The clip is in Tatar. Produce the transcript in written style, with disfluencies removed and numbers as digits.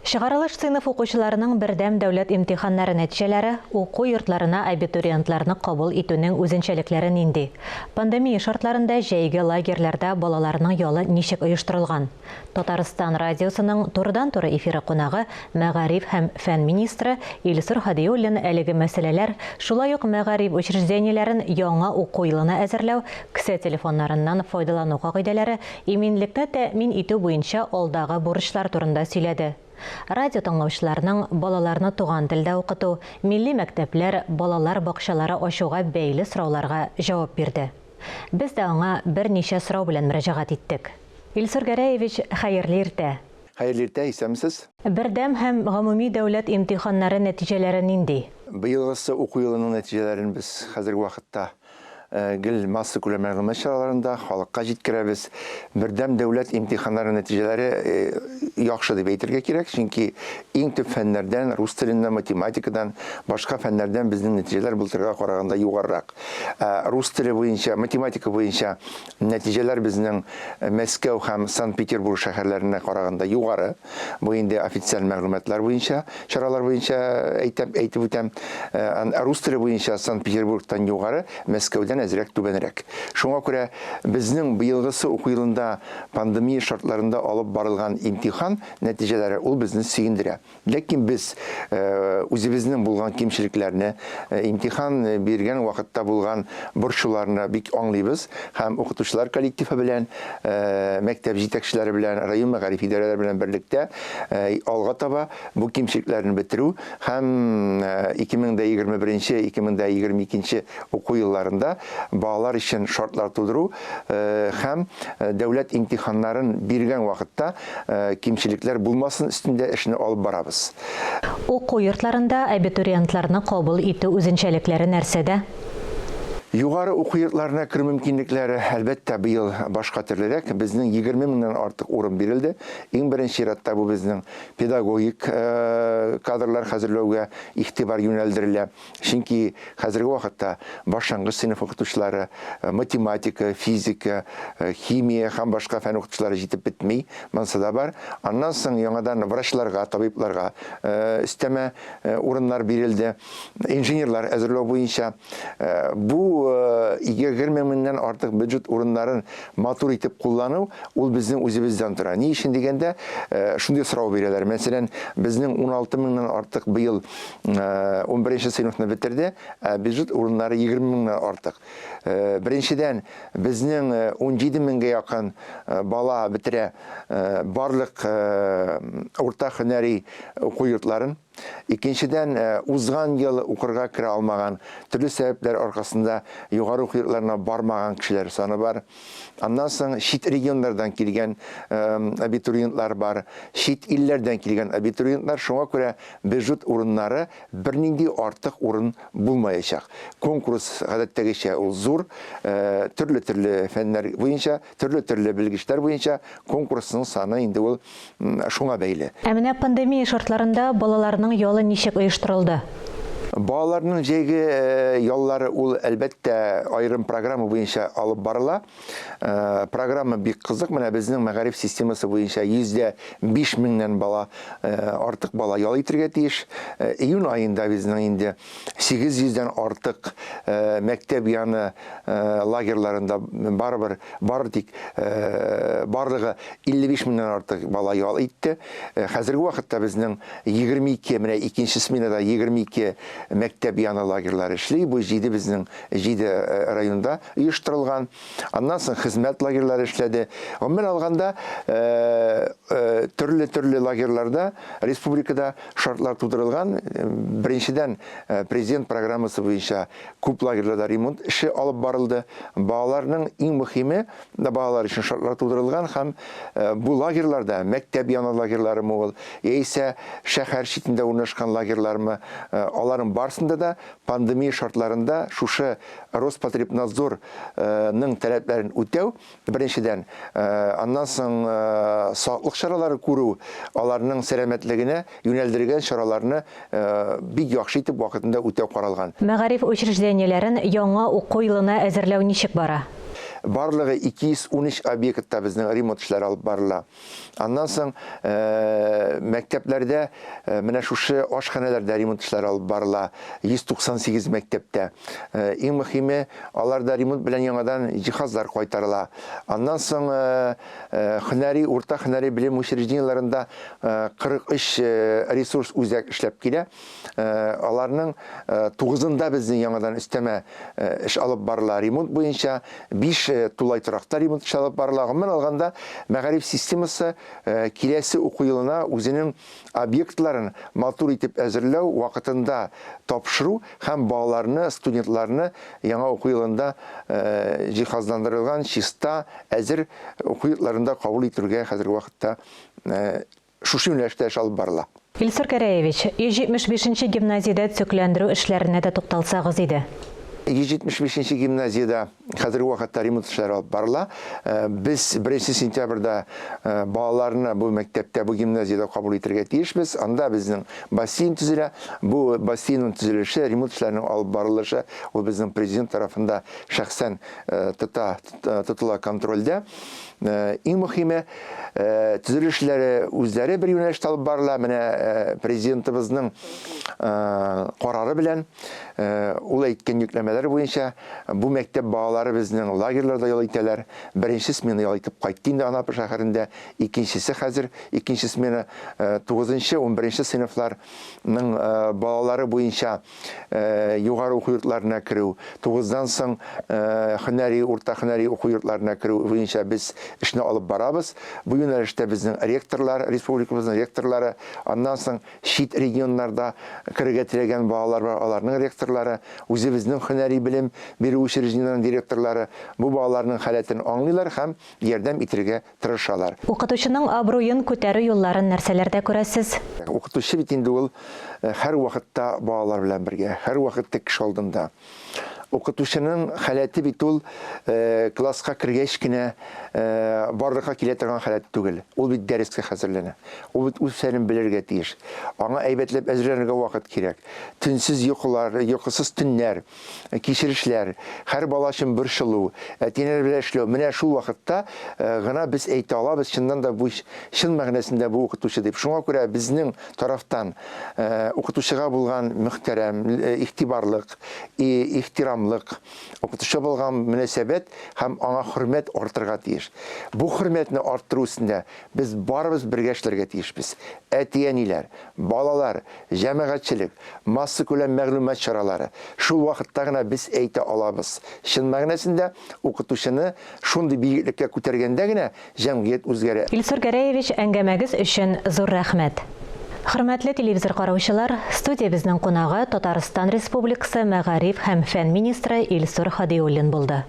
Чыгарылыш сыйныф укучыларының бердәм дәүләт имтиханнары нәтиҗәләре, уку йортларына абитуриентларны кабул итүнең үзенчәлекләре нинди? Пандемия шартларында җәйге лагерьларда балаларның ялы ничек оештырылган? Татарстан радиосының турыдан-туры эфиры кунагы, мәгариф һәм фән министры Илсур Һадиуллин әлеге мәсьәләләр, шулай ук мәгариф учреждениеләрен яңа уку елына әзерләү, кесә телефоннарыннан файдалану кагыйдәләре, Иминлекне тәэмин итү буенча алдагы бурычлар турында сөйләде. Радио тыңлаучыларның балаларны туган телдә укыту, милли мәктәпләр, балалар бакчалары ачуга бәйле сорауларга җавап бирде. Без дә аңа берничә сорау белән мөрәҗәгать иттек. Илсур Гәрәевич, хәерле иртә! Хәерле иртә, исәнмесез! Бердәм һәм гомуми дәүләт имтиханнары нәтиҗәләре нинди? Быелгысы уку елының нәтиҗәләрен без хәзерге вакытта гел массакүләм мәгълүмат чараларында халыкка җиткерәбез. Бердәм дәүләт имтиханнары нәтиҗәләре яхшы дип әйтергә кирәк, чөнки иң төп фәннәрдән, рус теленнән, математикадан, башка фәннәрдән безнең нәтиҗәләр былтырга караганда югарырак. Рус теле буенча, математика буенча нәтиҗәләр безнең Мәскәү һәм Санкт-Петербург шәһәрләренә караганда югары. Бу инде официаль мәгълүматлар буенча, чаралар буенча әйтәм, әйтеп үтәм. Рус теле буенча Санкт-Петербургтан югары, Мәскәүдән әзрәк түбәнрәк. Шуңа күрә безнең быелгысы уку елында пандемия шартларында алып барылган имтихан нәтиҗәләре ул безне сөендерә. Ләкин без үзебезнең булган кимчелекләрне, имтихан биргән вакытта булган борчуларны бик аңлыйбыз һәм укытучылар коллективы белән, мәктәп җитәкчеләре белән, район мәгариф идарәләре белән берлектә алга таба бу кимчелекләрне бетерү һәм 2021-2022 уку елларында балалар өчен шартлар тудыру һәм дәүләт имтиханнарын биргән вакытта кимчелекләр булмасын өстендә эшне алып барабыз. Уку йортларында абитуриентларны кабул итү үзенчәлекләре нәрсәдә? Югары уку йортларына керү мөмкинлекләре, әлбәттә, быел башка төрлерәк. Безнең 20 меңнән артык урын бирелде. Иң беренче чиратта бу безнең педагогик кадрлар хәзерләүгә игътибар юнәлдерелә. Чөнки хәзерге вакытта башлангыч сыйныф укытучылары, математика, физика, химия һәм башка фән укытучылары җитеп бетми, монысы да бар. Аннан соң яңадан врачларга, табибларга өстәмә урыннар бирелде. Инженерлар әзерләү буенча бу 20 меңнән артык бюджет урыннарын матур итеп куллану, ул безнең үзебездән тора. Ни өчен дигәндә, шундый сорау бирәләр. Мәсәлән, безнең 16 меңнән артык быел 11 сыйныфны бетерде, ә бюджет урыннары 20 меңнән артык. Беренчедән, безнең 17 меңгә якын бала бетерә барлык урта һөнәри уку йортларын. Икенчедән, узган ел укырга керә алмаган, төрле сәбәпләр аркасында югары уку йортларына бармаган кешеләр саны бар. Аннан соң чит регионнардан килгән абитуриентлар бар, чит илләрдән килгән абитуриентлар, шуңа күрә бюджет урыннары бернинди артык урын булмаячак. Конкурс гадәттәгечә ул зур, төрле-төрле фәннәр буенча, төрле-төрле белгечләр буенча конкурсның саны инде ул шуңа бәйле. Ә менә пандемия шартларында балаларның ялы ничек оештырылды? Балаларның җәйге яллары ул, әлбәттә, аерым программа буенча алып барыла. Программа бик кызык. Менә безнең мәгариф системасы буенча 105 меңнән бала артык бала ял итергә тиеш. Июнь аенда безнең инде 800 дән артык мәктәп яны лагерьларында барыбер бары тик барлыгы 55 меңнән артык бала ял итте. Хәзерге вакытта безнең 22, менә икенче сменада 22 мәктәп яны лагерьлары эшли. Бу җиде безнең җиде районда оештырылган. Аннан соң хезмәт лагерьлары эшләде. Гомумән алганда, төрле-төрле лагерьларда республикада шартлар тудырылган. Беренчедән, президент программасы буенча күп лагерьларда ремонт эше алып барылды. Балаларның иң мөһиме, балалар өчен шартлар тудырылган һәм бу лагерьларда, мәктәп яны лагерьларымы ул, яисә шәһәр читендә урнашкан лагерьлармы, аларның барысында да пандемия шартларында шушы Роспотребнадзор ның таләпләрен үтәү, беренчедән, аннан соң саклык чаралары күрү, аларның сәламәтлегенә юнәлдерелгән чараларны бик яхшы итеп вакытында үтәү каралган. Мәгариф учреждениеләрен яңа уку елына әзерләү ничек бара? Барлыгы 213 объектта безнең ремонт эшләре алып барыла. Аннан соң мәктәпләрдә менә шушы ашханәләрдә ремонт эшләре алып барыла. 198 мәктәптә. Иң мөһиме, аларда ремонт белән яңадан җиһазлар кайтарыла. Аннан соң һөнәри, урта һөнәри белем учреждениеләрендә 43 ресурс үзәк эшләп килә. Аларның тугызында безнең яңадан өстәмә эш алып барыла ремонт буенча, 5 тулай торакта ремонт эше алып барыла. Гомумән алганда, мәгариф системасы киләсе уку елына үзенең объектларын матур итеп әзерләү, вакытында тапшыру һәм балаларны, студентларны яңа уку елында җиһазландырылган, чиста, әзер уку йортларында кабул итүгә хәзерге вакытта Шушы юнәлештә эш алып барыла. Илсур Гәрәевич, 175 нче гимназиядә төзекләндерү эшләренә дә тукталсагыз иде. 175 нче гимназиядә хәзерге вакытта ремонт эшләре алып барыла. Без беренче сентябрьдә балаларны бу мәктәптә, бу гимназиядә кабул итәргә тиешбез. Анда безнең бассейн төзелә. Бу бассейнның төзелеше, ремонт эшләренең алып барылышы ул безнең президент тарафында шәхсән тота, тотыла контрольдә. Иң мөһиме, төзелеш эшләре үзләре бер юнәлештә алып барыла. Менә президентыбызның карары белән, ул әйткән йөкләмәләр буенча, бу мәктәп балалары безнең лагерьларда ял итәләр. Беренче смена ял итеп кайтты инде Анапа шәһәрендә, икенчесе хәзер, икенче смена, тугызынчы, унберенче сыйныфларның балалары буенча югары уку йортларына керү, тугыздан соң һөнәри, урта һөнәри уку йортларына керү буенча без эшне алып барабыз. Бу юнәлештә безнең ректорлар, республикабызның ректорлары, аннан соң чит регионнарда керергә теләгән балалар бар, аларның ректорлары, үзебезнең һөнәри белем бирү учреждениеләренең директорлары бу балаларның халәтен аңлыйлар һәм ярдәм итергә тырышалар. Укытучының абруен күтәрү юлларын нәрсәләрдә күрәсез? Укытучы бит инде ул һәрвакытта балалар белән бергә, һәрвакытта кеше алдында. Укытучының халәте бит ул класска кергәч кенә барлыкка килә торган халәт түгел. Ул бит дәрескә хәзерләнә. Ул бит үз фәнен белергә тиеш. Аңа әйбәтләп әзерләнергә вакыт кирәк. Төнсез йокылар, йокысыз төннәр. Кичерешләр, һәр бала өчен борчылу, әти-әниләр белән эшләү, менә шул вакытта гына без әйтә алабыз, чыннан да бу чын мәгънәсендә бу укытучы дип. Шуңа күрә безнең тарафтан укытучыга булган мөхтәрәм, игътибарлык, ихтирамлык, укытучыга булган мөнәсәбәт һәм аңа хөрмәт артырга тиеш. Бу хөрмәтне арттыру өстендә без барыбыз бергә эшләргә тиешбез. Әти-әниләр, балалар, җәмәгатьчелек, массакүләм мәгълүмат чаралары. Шул вакытта гына без әйтә алабыз, чын мәгънәсендә укытучыны шундый биеклеккә күтәргәндә генә җәмгыять үзгәрә. Илсур Гәрәевич, әңгәмәгез өчен зур рәхмәт. Хөрмәтле телевизор караучылар, студиябезнең кунагы Татарстан Республикасы мәгариф һәм фән министры Илсур Һадиуллин булды.